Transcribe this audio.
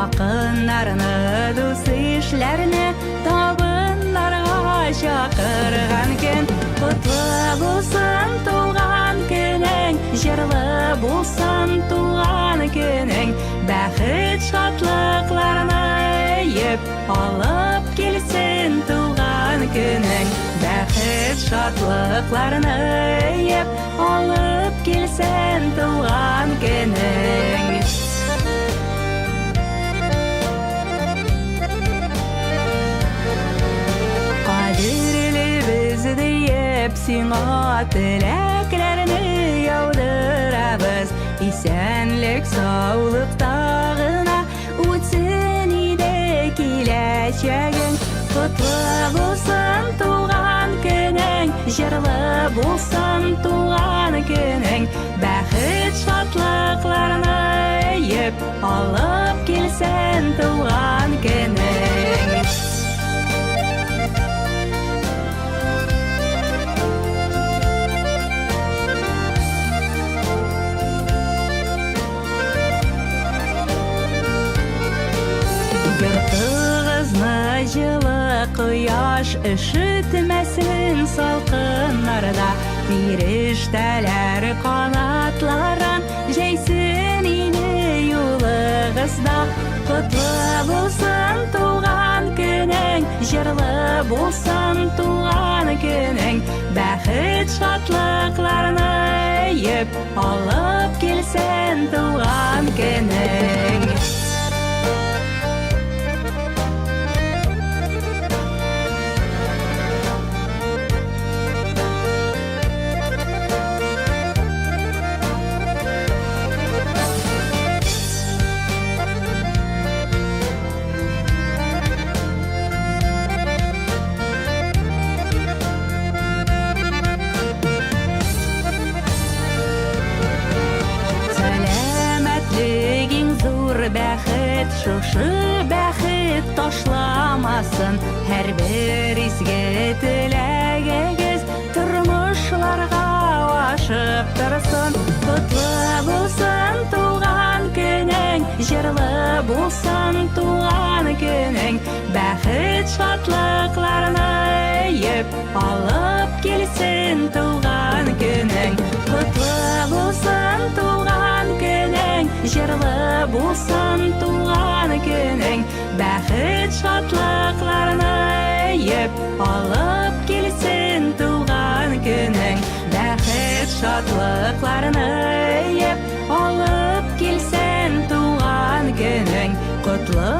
Якыннарны, дус-ишләрне табыннарга чакырган көн. Котлы булсын туган көнең, җырлы булсын туган көнең, бәхет шатлыкларны өеп алып килсен туган көнең. Бәхет шатлыкларны өеп алып килсен туган көнең. Кадерлебез диеп сиңа теләкләрне яудырабыз. Исәнлек, саулыкта гына үтсен иде киләчәгең. Котлы булсын туган көнең, җырлы булсын туган көнең. Бәхет шатлыкларны өеп алып килсен туган көнең. Йортыгызны җылы кояш өшетмәсен салкыннарда, Фирештәләр канатларын җәйсен иде юлыгызда. Котлы булсын туган көнең, җырлы булсын туган көнең, бәхет шатлыкларны өеп алып килсен туган көнең. Сәламәтлек иң зур бәхет, шушы бәхет ташламасын. Һәрбер изге теләгегез тормышларга ашып торсын. Котлы булсын туган көнең, җырлы булсын туган көнең. Бәхет шатлыкларны өеп алып килсен туган көнең. Котлы булсын туган көнең, җырлы булсын туган көнең. Бәхет шатлыкларны өеп алып килсен туган көнең. Бәхет шатлыкларны өеп алып килсен туган көнең. Котлы